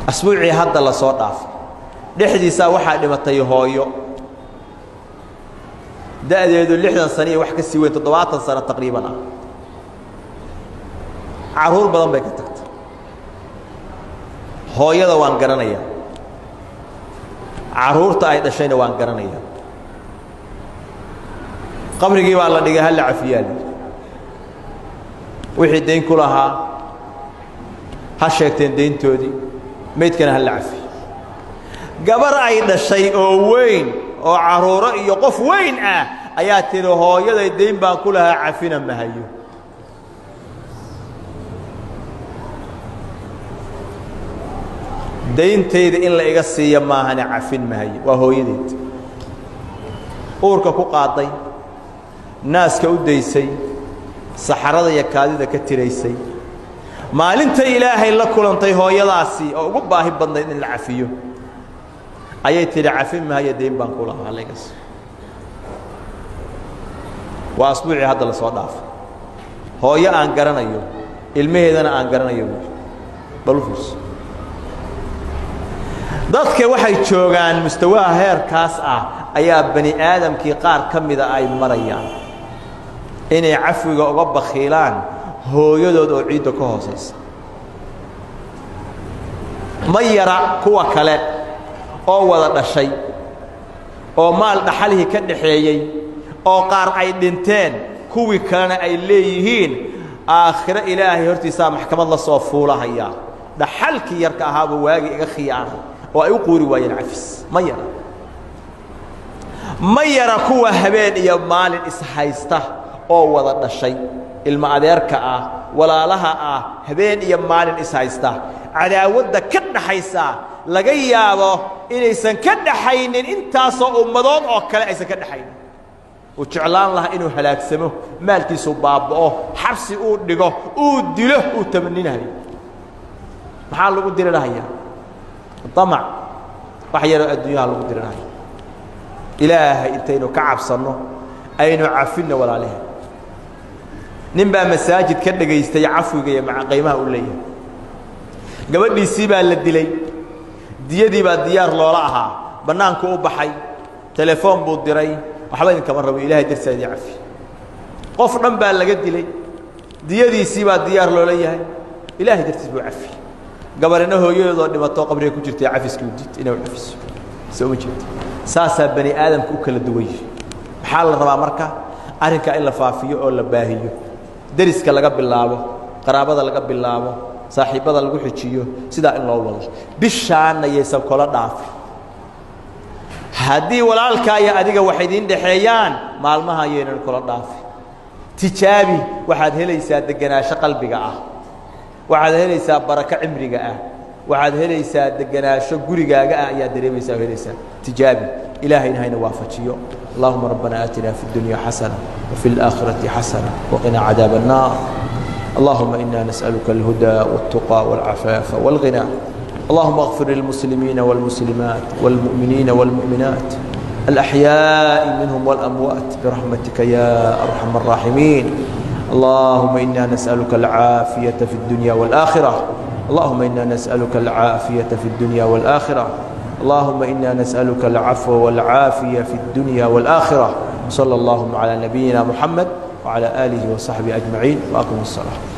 Asbuucii hadda la soo dhaafay dhexdiisaa waxaa dhimatay hooyo da'deedu 60 sano iyo wax ka sii weyn, 70 sano taqriiban ah. Carruur badan bay ka tagtay. Hooyada waan garanayaa, carruurta ay dhashayna waan garanayaa. Qabrigii baa la dhigay, halla cafiyaali wixii dayn ku lahaa ha sheegteen dayntoodii, meydkana halla cafiyo. Gabar ay dhashay oo weyn oo carruuro iyo qof weyn ah ayaa tidhi, hooyaday dayn baan ku lahaa, cafina mahayo. Dayntayda in la iga siiyo maahane cafin mahayo. Waa hooyadeed uurka ku qaaday, naaska u daysay, saxarada iyo kaadida ka tiraysay. Maalinta Ilaahay la kulantay hooyadaasi oo ugu baahi badnayd in la cafiyo ayay tidhi, cafin mahayo, dayn baan ku lahaa, layga siiyo. Waa asbuucii hadda la soo dhaafay. Hooyo aan garanayo, ilmaheedana aan garanayo buui. Bal u fiirso, dadka waxay joogaan mustawaha heerkaas ah ayaa bani aadamkii qaar ka mida ay marayaan inay cafwiga uga bakhiilaan hooyadood oo ciidda ka hoosaysa. Ma yara kuwa kale oo wada dhashay oo maal dhaxalihii ka dhaxeeyey oo qaar ay dhinteen, kuwii kalena ay leeyihiin aakhiro Ilaahay hortiisaa maxkamad la soo fuulahayaa, dhaxalkii yarka ahaaba waagii iga khiyaanay, oo ay u quuri waayeen cafis. Ma yara, ma yara kuwa habeen iyo maalin ishaysta oo wada dhashay, ilma adeerka ah, walaalaha ah, habeen iyo maalin ishaysta, cadaawadda ka dhaxaysa laga yaabo inaysan ka dhaxaynin intaasoo ummadood oo kale aysan ka dhaxaynin. Uu jeclaan lahaa inuu halaagsamo, maalkiisu baaba'o, xabsi uu dhigo, uu dilo, uu tamaninayo. Maxaa lagu dirirhayaa? Damac wax yaroo adduunyaha lagu dirirhaya. Ilaahay intaynu ka cabsanno aynu cafinno walaalahe. Nin baa masaajid ka dhegaystay cafwiga iyo qiimaha uu leeyahay. Gabadhiisii baa la dilay, diyadii baa diyaar loola ahaa, bannaanku u baxay, telefoon buu diray, waxba idinkama rabo, Ilahay darsaa idin cafi. Qof dhan baa laga dilay, diyadiisii baa diyaar loola yahay, Ilaahay dartiis buu cafi. Gabarina hooyadoodoo dhimatoo qabriga ku jirtay cafiskii u diid inay u cafiso. Soo ma jeedo? Saasaa bani aadamka u kala duwan yihi. Maxaa la rabaa marka? Arrinkaa in la faafiyo oo la baahiyo, deriska laga bilaabo, qaraabada laga bilaabo, saaxiibbada lagu xijiyo, sidaa in loo wado. Bishaanna yaysan kula dhaafin. Haddii walaalkaa iyo adiga wax idiin dhexeeyaan, maalmaha yaynan kula dhaafin. Tijaabi, waxaad helaysaa degenaansho qalbiga ah, waxaad helaysaa barako cimriga ah, waxaad helaysaa degenaansho gurigaaga ah ayaad dareemaysaa oo helaysaa. Tijaabi. Ilaahayna hayna waafajiyo. Allahuma rabbana aatina fi اdunya xasana wafi اlaakhirati xasana waqina cadaab الnaar. Allahuma ina nasأaluka اlhudaa wاltuqى wاlcafaafa wاlغinى. اللهم اغفر للمسلمين والمسلمات والمؤمنين والمؤمنات الأحياء منهم والأموات برحمتك يا أرحم الراحمين. اللهم إنا نسألك العافية في الدنيا والآخرة. اللهم إنا نسألك العافية في الدنيا والآخرة. اللهم إنا نسألك العفو والعافية في الدنيا والآخرة. صلى اللهم على نبينا محمد وعلى آله وصحبه أجمعين، وأقم الصلاة.